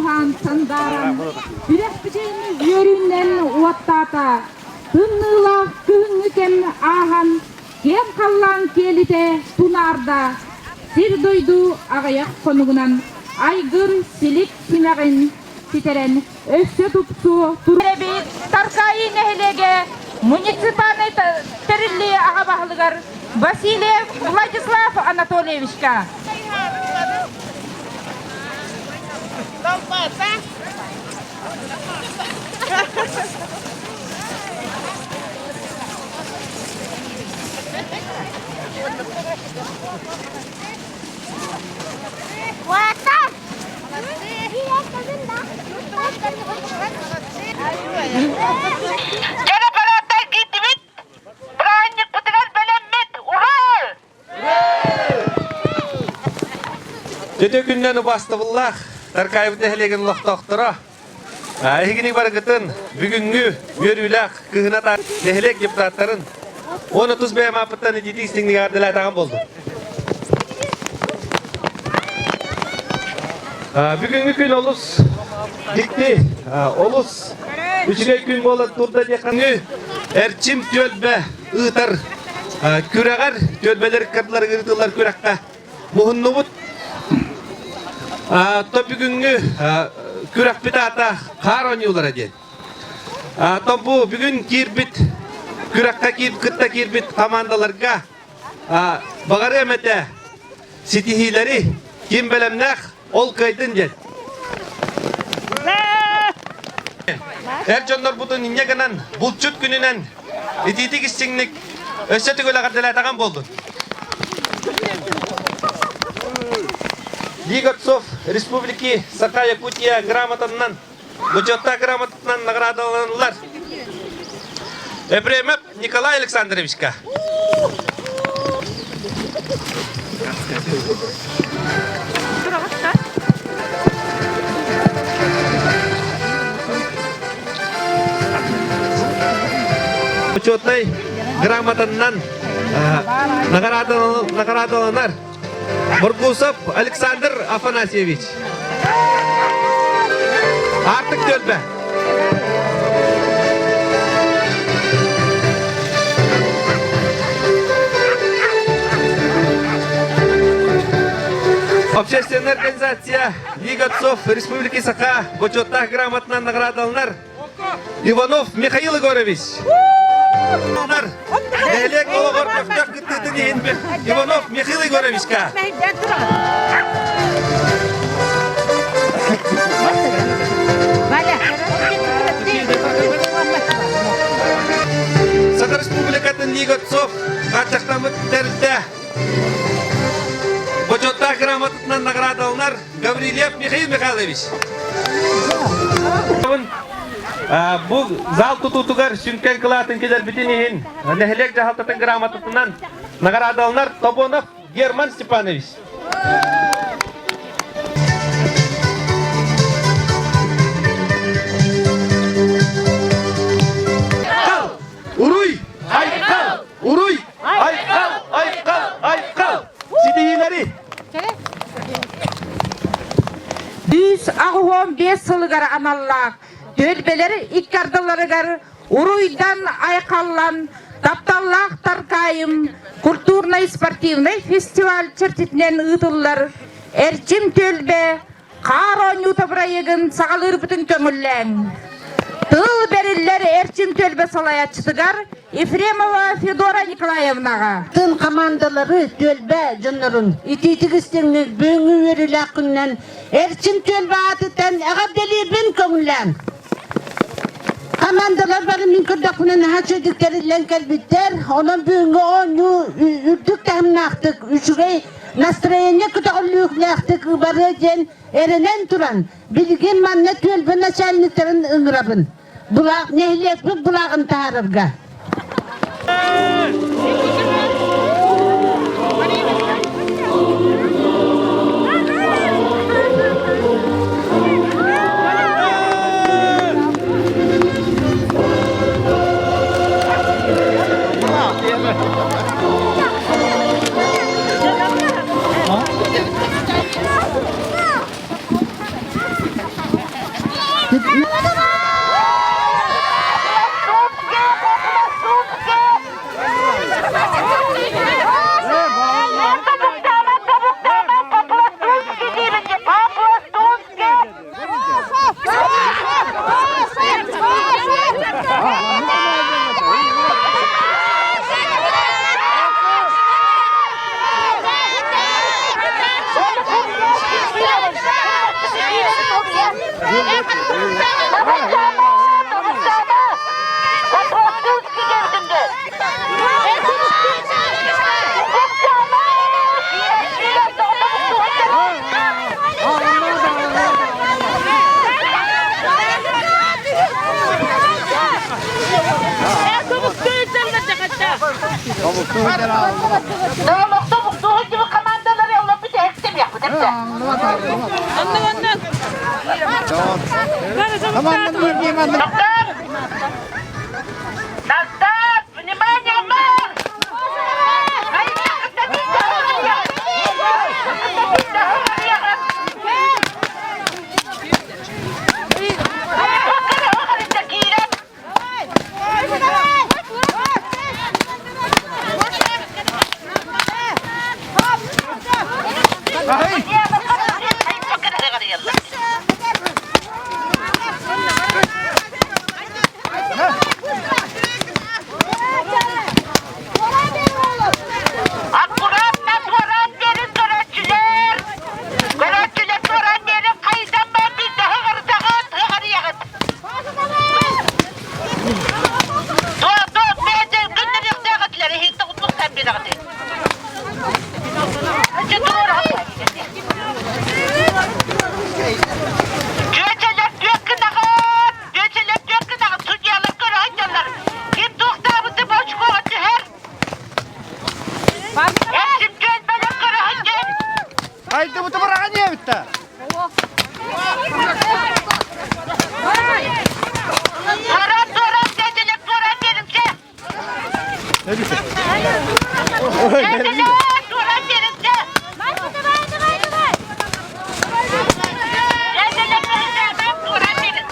уһаан сандааран, үрэхпитин үөрүүнэн уоттаата. Тымныылаах күһүҥҥү кэм ааһан, киэҥ халлаан киэлитэ тунаарда, сир-дойду аҕыйах хонугунан айгыр-силик симэҕин ситэрэн өссө тупсуо туруо. Таркаайы нэһилиэгэ муниципальнай тэриллии аҕа баһылыгар Васильев Владислав Анатольевичка. Дьон аппарааттар киирдибит, бырааһынньыкпытыгар бэлэммит, ура! Үтүө күннэн убаастабыллаах Таркаайбыт нэһилиэгин олохтоохторо, эһигини барыгытын бүгүҥҥү үөрүүлээх кыһына нэһилиэк депутаттарын уонна тус бэйэм ааппыттан ититии истиҥник эҕэрдэлээтаҕым буоллун. Бүгүҥҥү күн олус дьикти, олус үчүгэй күн буола турда диэххэ Эрчим түөлбэ ыытар күрэҕэр түөлбэлэр ыккардыларыгар ыытыллар күрэххэ муһуннубут. То бүгүҥҥү күрэхпит аата хаар оонньуулара диэн. То бу бүгүн киирбит күрэххэ кытта киирбит командаларга баҕарыам этэ ситиһиилэри ким бэлэмнээх ол кыайдын диэн. Эр дьоннорбутун инньэ гынан булчут күнүнэн итиитик истиҥник өссө төгүл эҕэрдэлээтэҕин буоллун. Лига отцов Республики Саха-Якутия грамотанан бочуоттаах грамотатынан наградаланаллар. Ефремов Николай Александровичка. Почетнай грамотаннан наградаланар Моргусов Александр Афанасьевич. Артык түөлбэ. Общественная организация Лига отцов Республики Саха бочуоттаах грамотынан наградаланар Иванов Михаил Егорович. Нэһилиэк олоҕор көхтөөх кыттыытын иһин Иванов Михаил Егоровичка. Саха Республикатын Лига отцов хааччахтаммыт тэрилтэ бочуоттаах грамотатынан наградаланар Гаврильев Михаил Михайлович. Бу зал тутуутугар сүҥкэн кылаатын киллэрбитин иһин нэһилиэк дьаһалтатын грамотатынан наҕараадаланар Тобонов Герман Степанович. Уруй! Айхал! Уруй! Айхал! Айхал! Айхал! Ситиһиилэри! 185 сылыгар аналлаах түөлбэлэр икки ардыларыгар уруйдан айхаллан тапталлаах Таркаайым культурнай-спортивнай фестиваль чэрчитинэн ыытыллар Эрчим түөлбэ Хаар оонньуута бырайыагын саҕалыырбытын көҥүллээҥ. Тыл бэриллэр Эрчим түөлбэ салайааччытыгар Ефремова Федора Николаевнаҕа. Тын командалары түөлбэ дьоннорун итиитик истиҥник бүгүҥҥү үөрүүлээх күнүнэн Эрчим түөлбэ аатыттан эҕэрдэлиирбин көҥүллээҥ. Командалар бары мин көрдөхпүнэ наһаа үчүгэйдик тэриллэн кэлбиттэр. Онон бүгүҥҥү оонньуу үрдүк таһымнаахтык, үчүгэй настроение көтөҕүллүүлээхтик барыа диэн эрэнэн туран, билигин манна түөлбэ начальниктарын ыҥырабын. Былаах, нэһилиэкпит былааҕын таһаарарга. Назад! Внимание, марш! Аккуратно туораан биэрин көрөөччүлэр! Көрөөччүлэр туораан биэрин хайдан баар биирдэ ыҕырдаҕыт, ыҕарыйаҕыт. Туо, туо, бэйэтэ күннэриэхтээх этилэр, иһиттэ утуктан биэрэҕитий. Ичи туораҕыт. Чүөчэлэр түөх гынаҕыт, чүөчэлэр түөх гынаҕыт, судьуйалар көрө сылдьаллар. Ким туохтаабыты бочкоҕа түһэр. Эрчим чүөлбэлэр көрө сылдьан. Хайдыбыты быраҕан диэбиттэ. Туоран, туоран, чүөчэлэр туоран биэримчэ. Чүөчэлэр туоран биэримчэ. Чүөчэлэр туоран биэрин.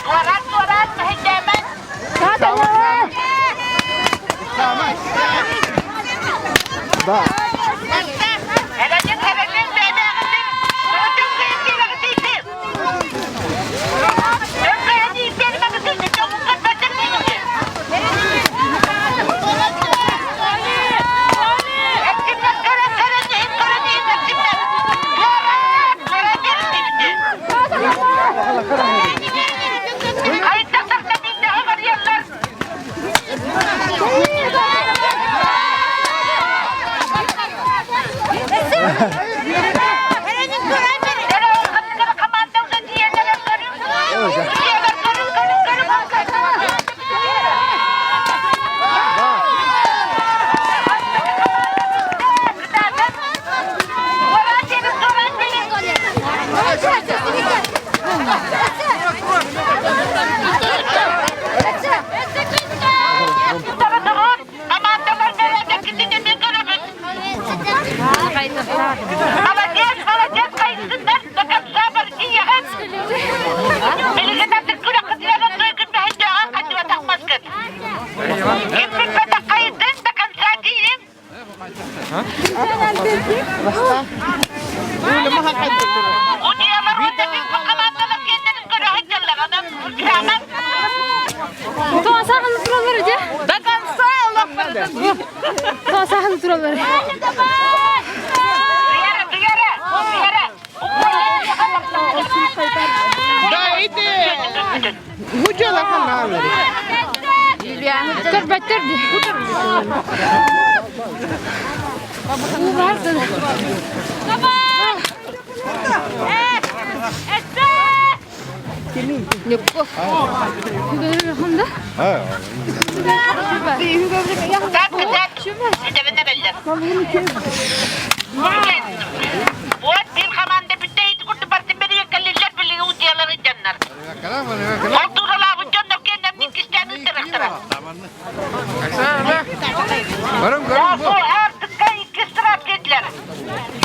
Туорат, туорат, мэһэйдээмэн. Эрэдин, эрэдин, бэйбээҕитин. Өтөн кыйын биэрэҕитийди. Өн кыйын ииппиэримэҕитин, дьоҥҥут бэрдэр диигити. Эрчимнэр көрөн, көрөн иһин, көрөн иһин, эрчимнэр. Туорат, туорат биэрин диибити. Хайдах биирдэһэ барыйаллар. Молодец, молодец, хайсыннар до конца партияҕын. Билигин атын күрэххитинэн туйгун бэһэйдээҕэ хандыбатахпаскыт. Ким билбэтэх хайдын до конца тиийиҥ. Удьуялар уонна командалар киэннэрин көрө сылдьаллар. Онон Урсаанан Туосахан тураллар дьэ. До конца олох Туосахан тураллар. Туяра, туяра, туяра. Да, ити Мучала ханаалар. Көрбөттөр дии. Уу Ньукку. Ханда? Так, так. Вот bir команда бүтэ ити курдук бартын бэрийэ кэллилэр билиги утуялар ыдьаннар. Ол тууралаабыт дьоннор киэннэр иккистээн ыттарахтара. Да, ардыкка икки штраф диэтилэр.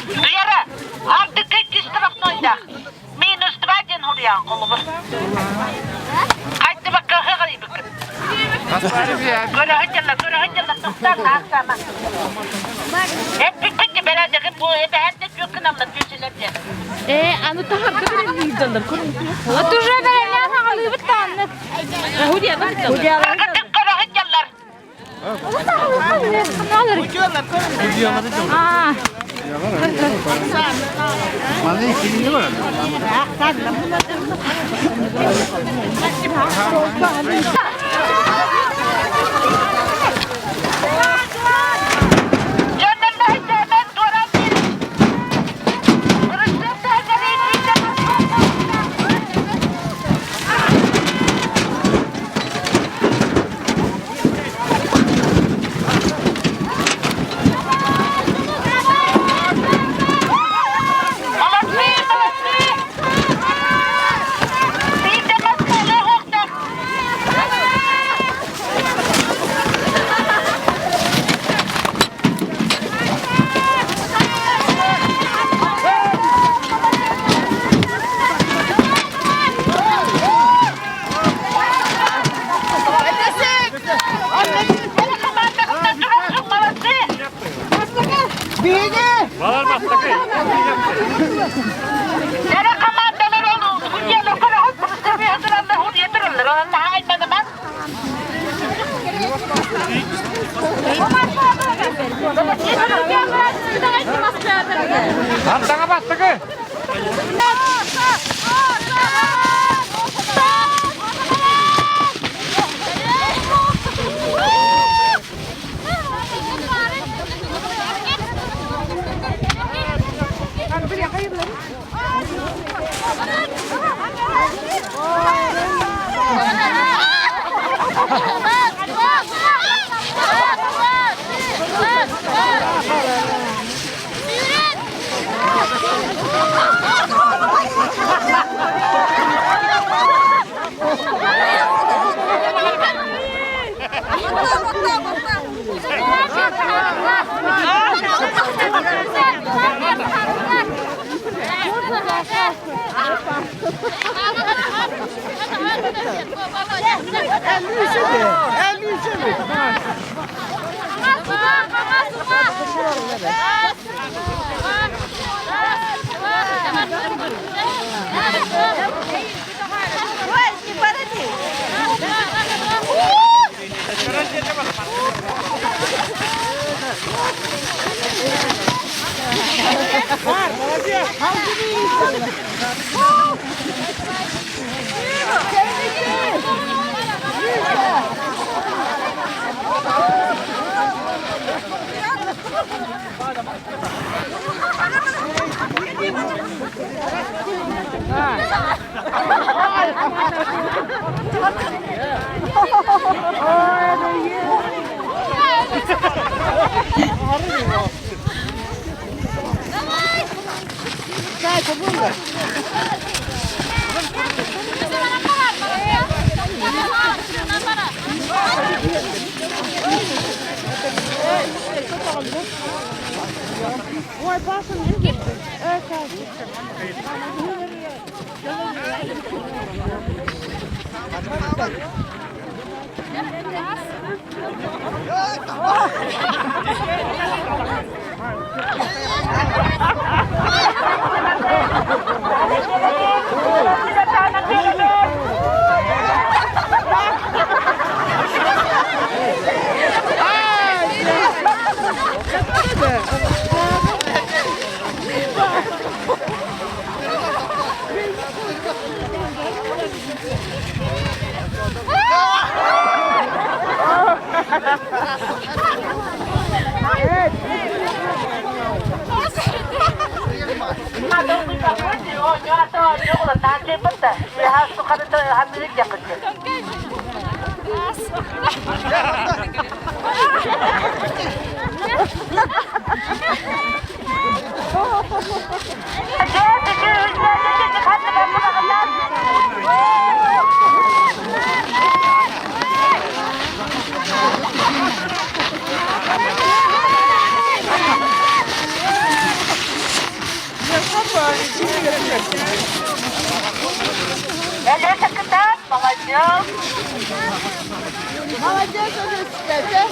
Вера, ардыкка икки штрафнойдаах. Минус два диэн хуруйаан холобур. Хайдыбакка ыһыҕырыйбыккын. Көрөһүн көрөһүн дьалла тохтоон аахсаама. Эппиккин бэрээдэги бу эбэһээт түөккүн амла түөсүлэр диэн. Э, аны таһарда берилдилер. Вот уже берилген хагалыыбыт тааннык. Кыргытык көрөһүн дьаллар. Аа. Дьоннор наһыйдааман туоран биэрин. Ырыстык таһыгар Молодцы, молодцы! Биирдэ мас буолуох. Молодцы! Балар бастакы. Кэрэ командалар ол худьялар көрөҕүт худьялар худьятыраллар онно айманыман. Антаҥа бастакы. Алеша кытаат, молодец. Молодец, Алеша.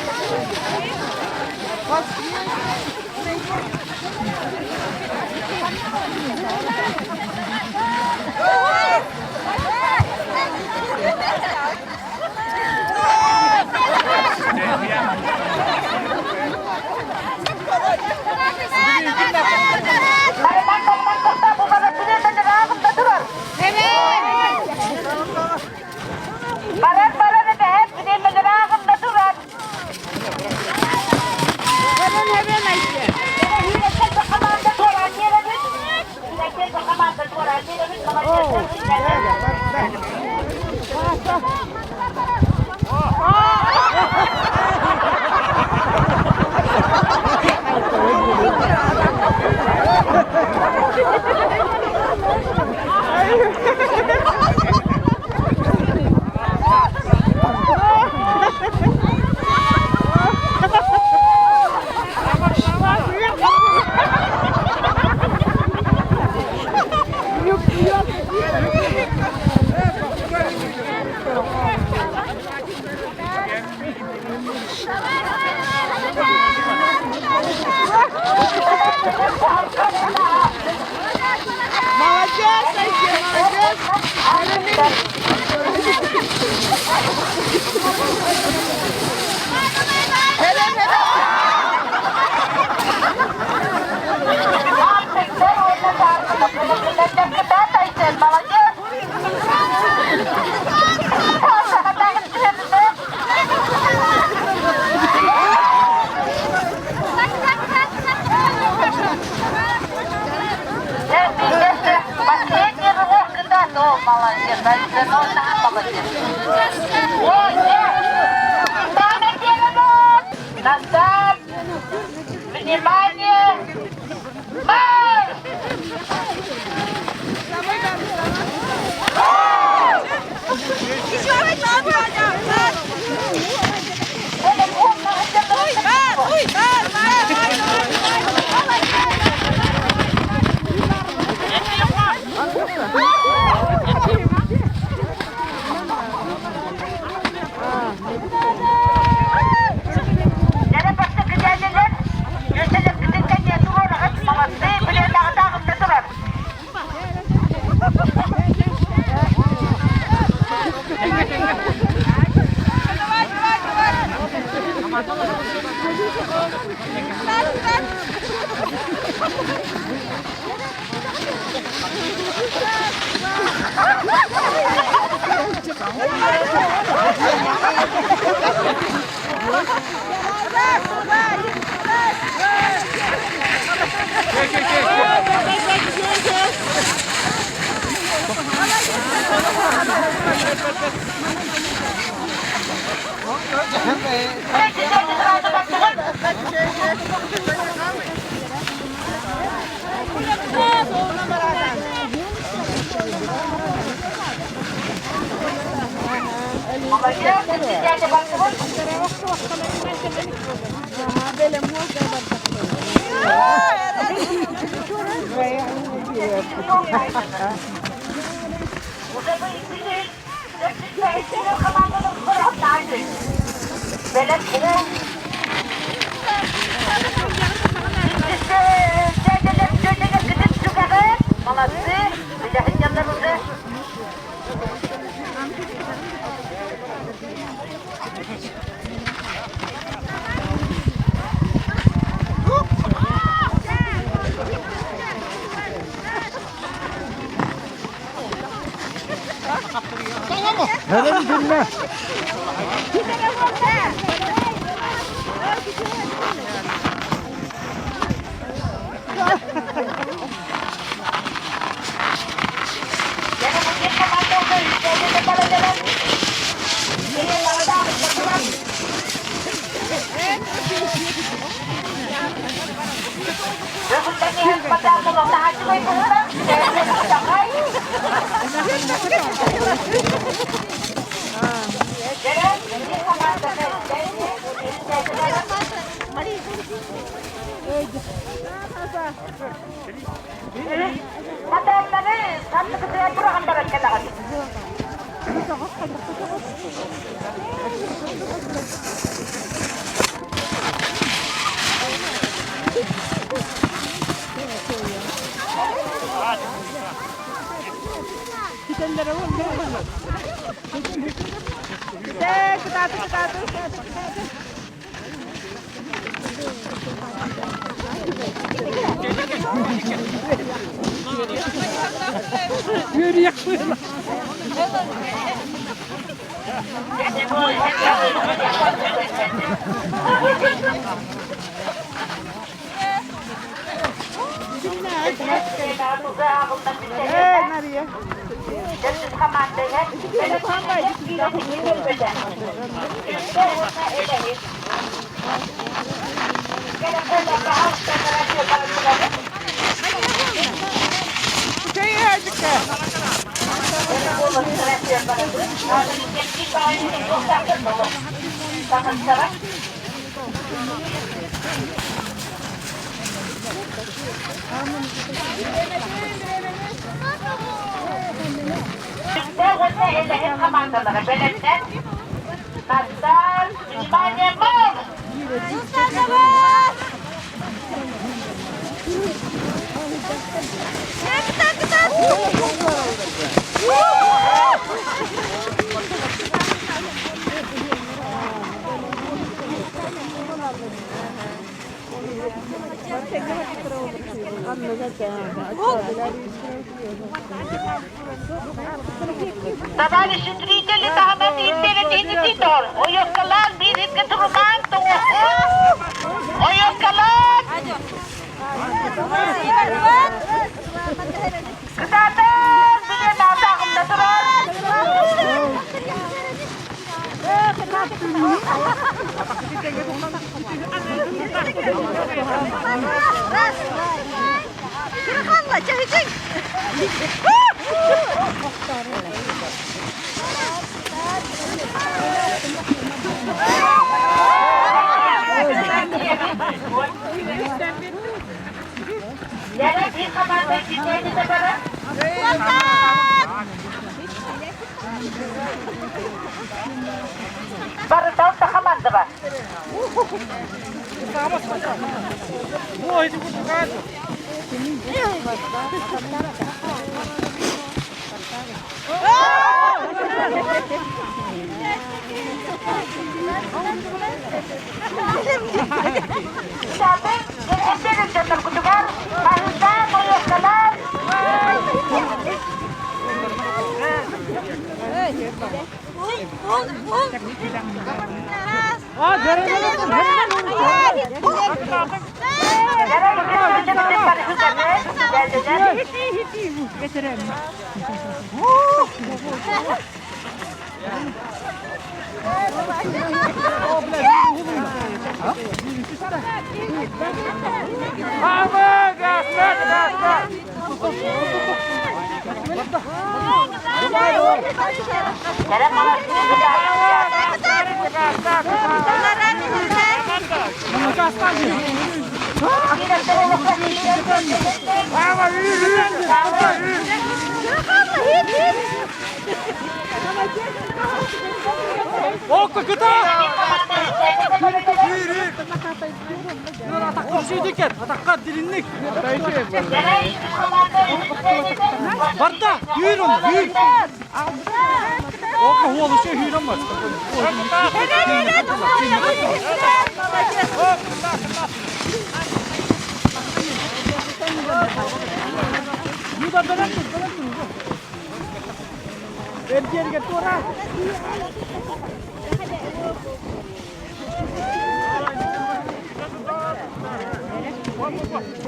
Барыман барыман тоқтап, бұлара түнерден ағында тұрар. Барар барар эбэһэт бириэмэлэр ааҕында турар. Хамаанда туораан биэрэбит. Хамаанда туораан биэрэбит. Молодец, Айсен, молодец. Молодец! Последний рывок кытаат. О, молодец, Айсен, он молодец. Ой, На старт! Внимание! Марш! Молодцы, блин, турар. Молодцы, уже. Сарыа быраҕан баран кэлэҕин. Внимание, марш! Товарищи зрители, таһынан интернет Ойоккалаан бииргэ турумаан тоҥуоххут. Ойоккалаан! Кытаатан! Билиэн аатааҕымда турар! Яна биир хамаанда киирдэ барар. Барыта алта хамаанда бар. Саатын эдэр дьонноргутугар хаһыытаан ойуоккалаан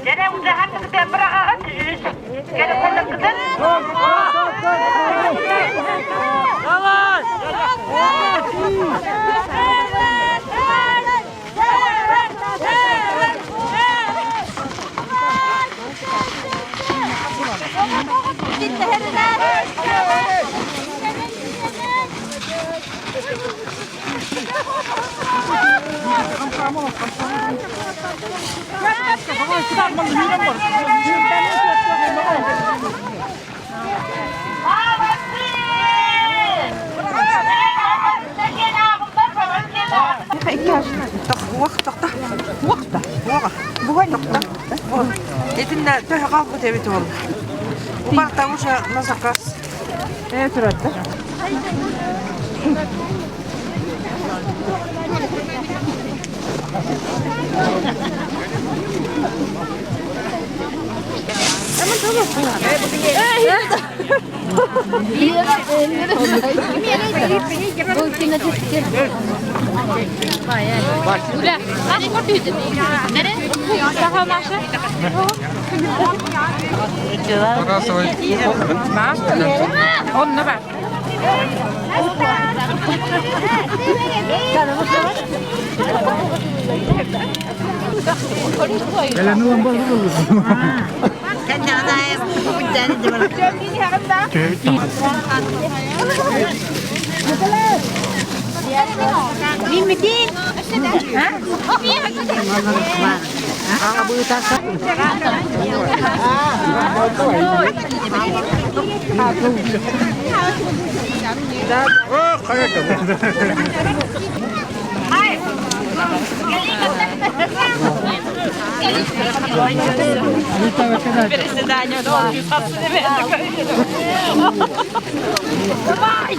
Дьэ, удаһан быраҕаҕыт кэлэ куллаккытын. Уох тохто. Уохта. Уоҕа. Бугай тохто. Итиннэ төһө хаалбыт эбит ол. Убарта уже на заказ. Э туратта. Онно бар. Внимание, Спартак! Спартак! Спартак! Давай!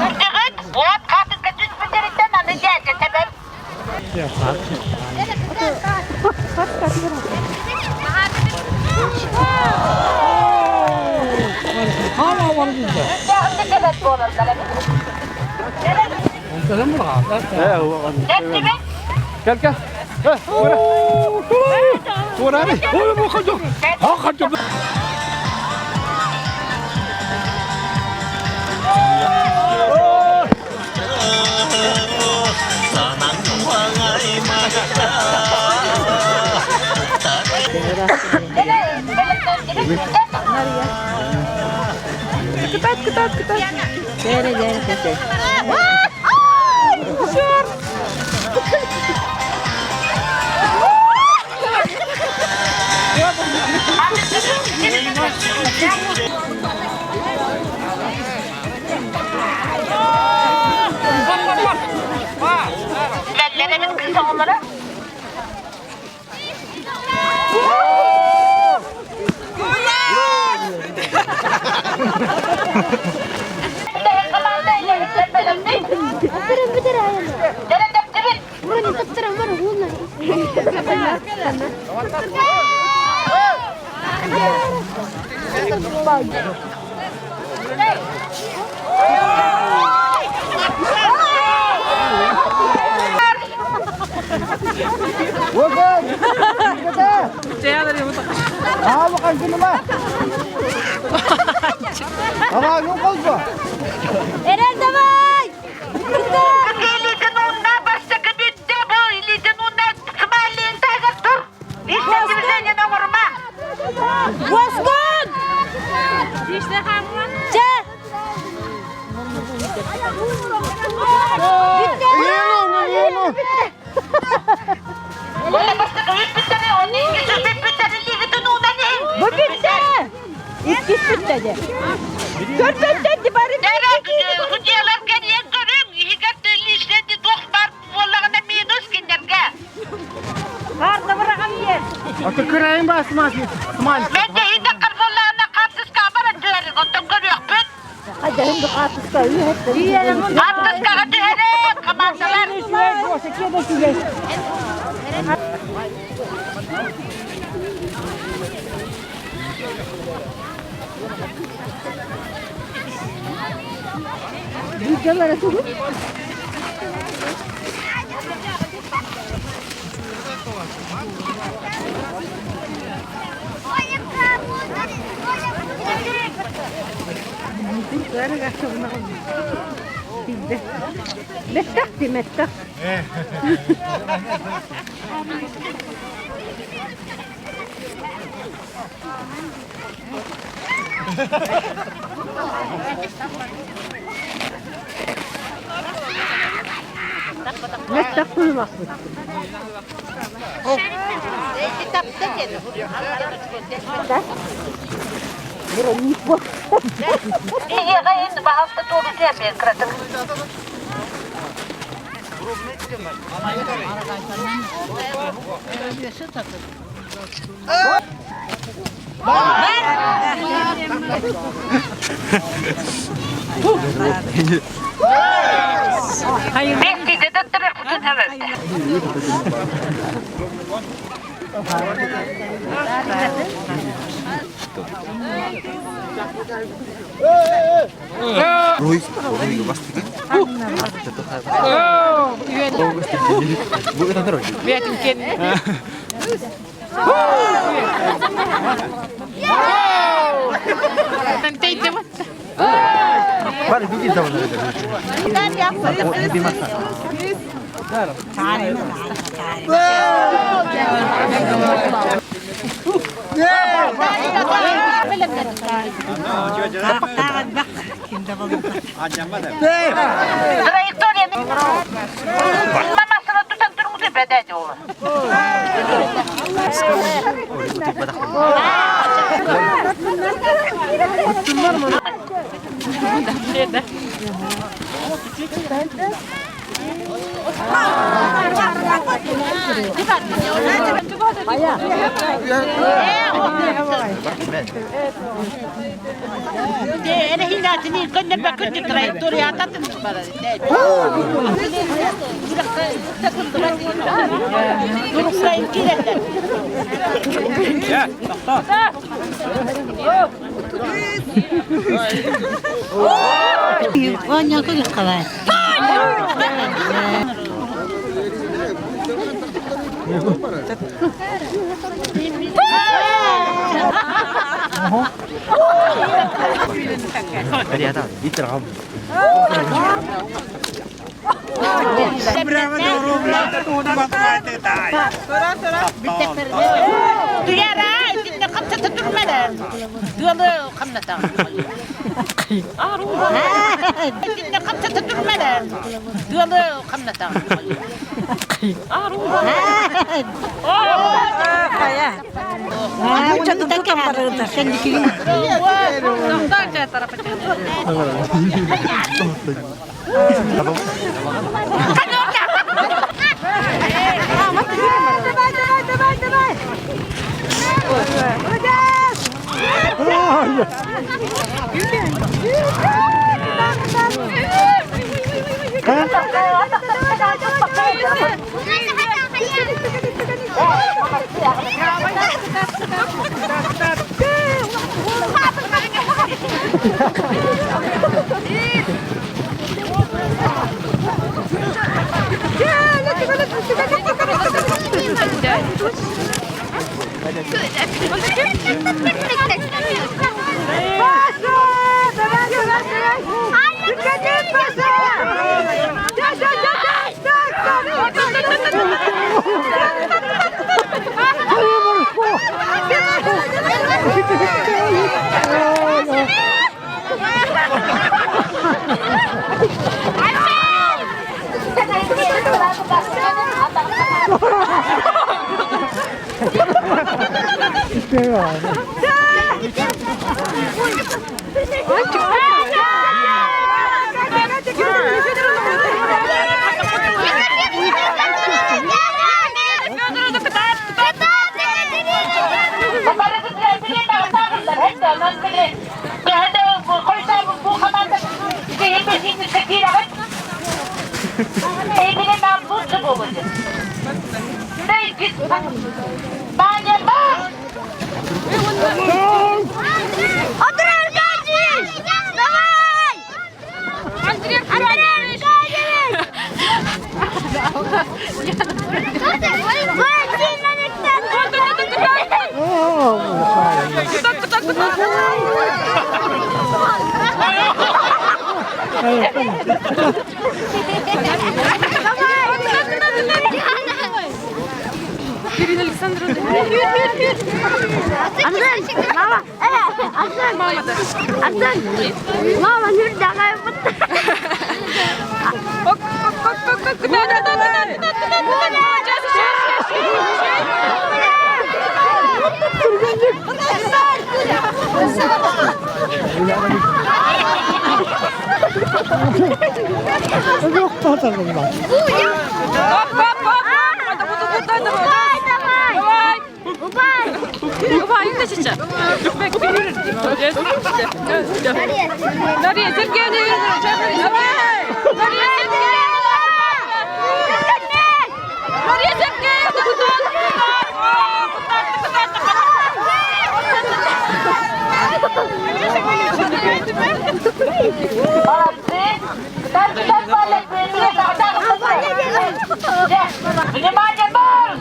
Кырдьыгыт, уот хаатыҥка түспүттэриттэн аны дьээдьэ тэбэр. Gel gel. Лэллэребит кыыс оҕолоро. Эрэл давай! Илиитин уунна бастакы бүттэ бу илиитин уунна смайлин тагар тур. Личное оҥорума. Воскон! Чэ! Уонна бастакы бүппүттэрэ, онно иккис бүппүттэрэ илиигитин уунан иһин. Бу бүттэ! Иккис бүттэ дьэ. Көрбөттөн бары Судьялар кэлиэн көрүҥ, иһигэр личное туох бар буоллаҕына минус. Аты кырайын басмас смаль. Мен дehinde кырбыллаана хаартыска баран түһэрин, оттон көрүөхпүт. Хаартыскаҕа түһэрин, командалар. Меттах меттах. Меттах куймахпыт. Ийэҕин баһалта туолу тиэмиэн кыратык. Траектория Мамасына тутан турмут бәдәди ол. Эйигин нам лучше будет. Ваня, марш! Андрей Аркадьевич! Давай! Андрей Андрей Аркадьевич! Валентин Александрович! Ирина Александровна. Арсен, мама, Арсен, Арсен, мама, нюрдагай Дарья Сергеевна, Дарья Сергеевна! Дарья Сергеевна, Молодцы! Внимание, марш!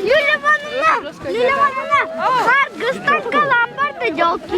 Юля Ивановна, Юля Ивановна, Кыргызстанга ломбарда жолки.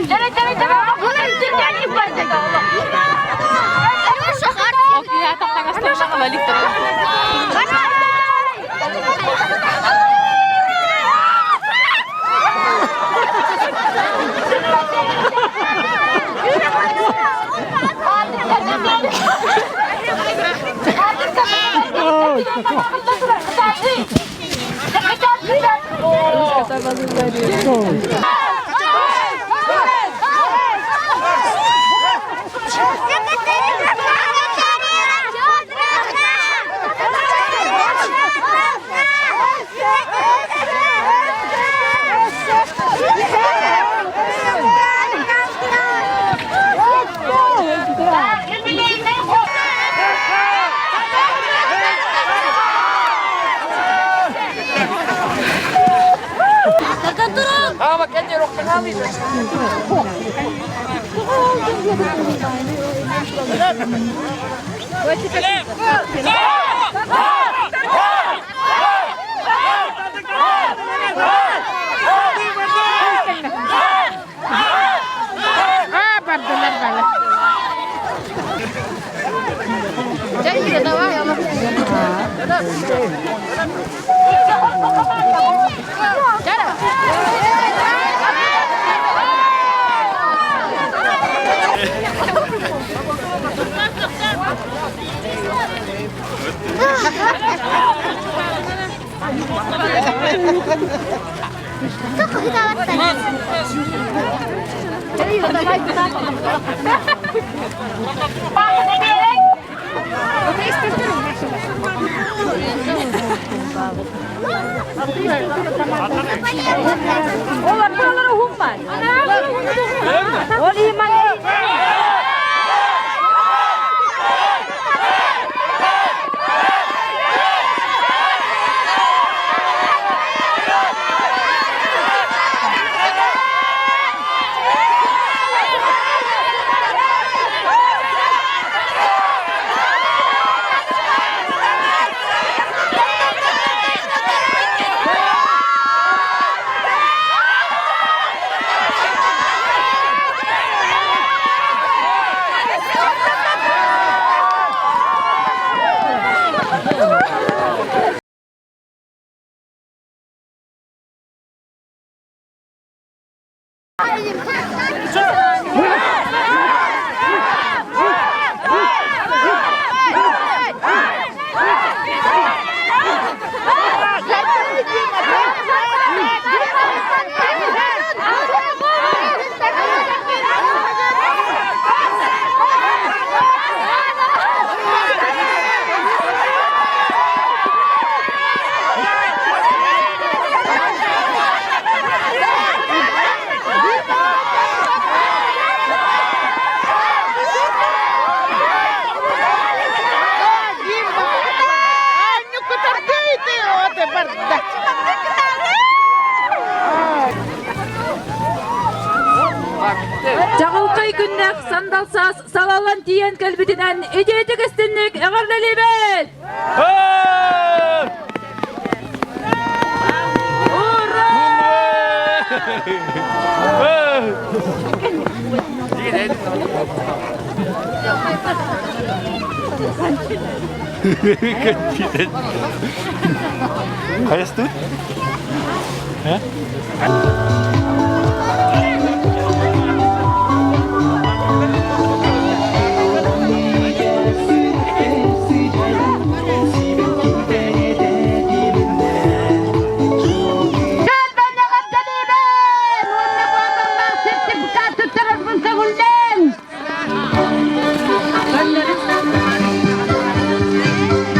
Сандал саас салаллан тиийэн кэлбитинэн итиитик истинник эҕэрдэлиибит! Ура! Хайастыбыт? Сертификат туттарарбын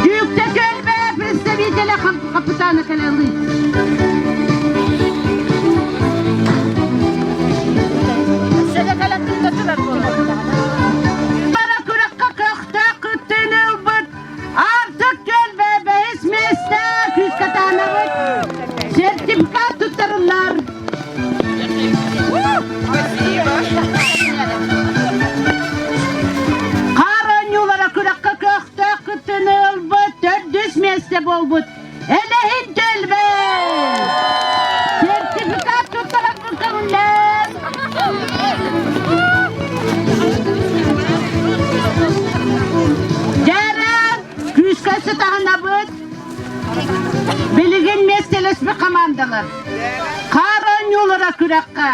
Дьүүктэ түөлбэ представителя капитана кэлэлий. Бара күрэххэ көхтөөх кыттыыны ылбыт Артык түөлбэ бэһис миэстэ күүскэ таанабыт. Сертификат туттарыллар. Хаар оонньуулара күрэххэ көхтөөх кыттыыны ылбыт төрдүс миэстэ буолбут Элэһин түөлбэ! Сертификат туттарарбын көҥүллээн! Дьара, күүскэ сытаһынабыт. Билигин миэстэлэспит хамаандалар. Хаар оонньуулара күрэххэ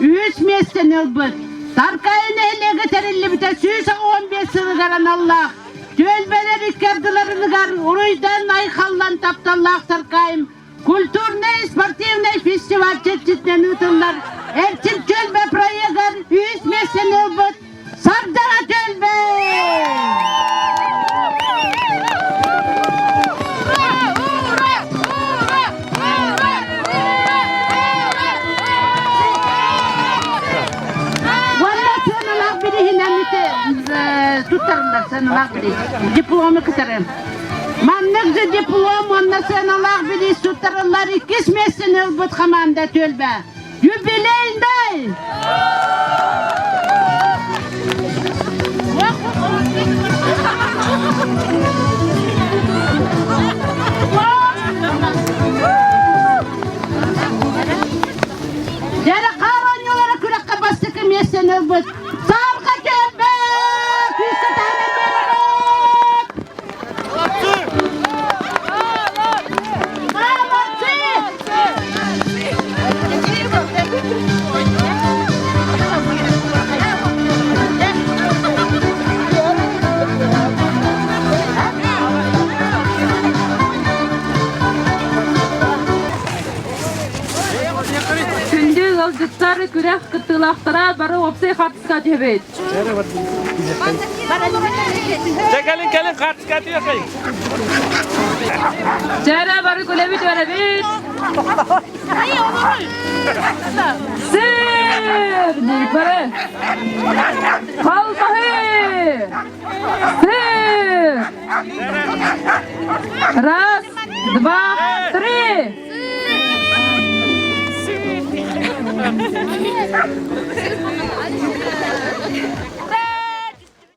үс миэстэни ылбыт. Таркайы нэһилиэгэ тэриллибитэ 115 сылыгар аналлаах түөлбэлэр икки ардыларыныгар уруйдан айхаллан тапталлаах Таркайым культурнай спортивнай фестиваль чэрчитинэн ыытыллар Эрчим түөлбэ проегар үс миэстэни ылбыт Сардара түөлбэ! Уонна сыаналаах бириһинэн туттарыллар сыаналаах бириис. Диплому кытары. Маннык же диплом уонна сыаналаах бириис туттарыллар иккис миэстэни ылбыт хамаанда түөлбэ. Юбилейный! Дьэрэ хаар оонньуулара күрэххэ бастакы миэстэни ылбыт Саарга түөлбэ! Күүскэ таһынан биэрэбит! Молодцы! Күндү ыалдьыттар, күрэх кыттыылаахтара бары уопсай хаартыска түһэбит. Чэ кэлин кэлин хаартыска түһэхэй. Чэрэ бары күлэбит үөрэбит. Сыр бары. Халбаһы. Сыр. Раз, два, три.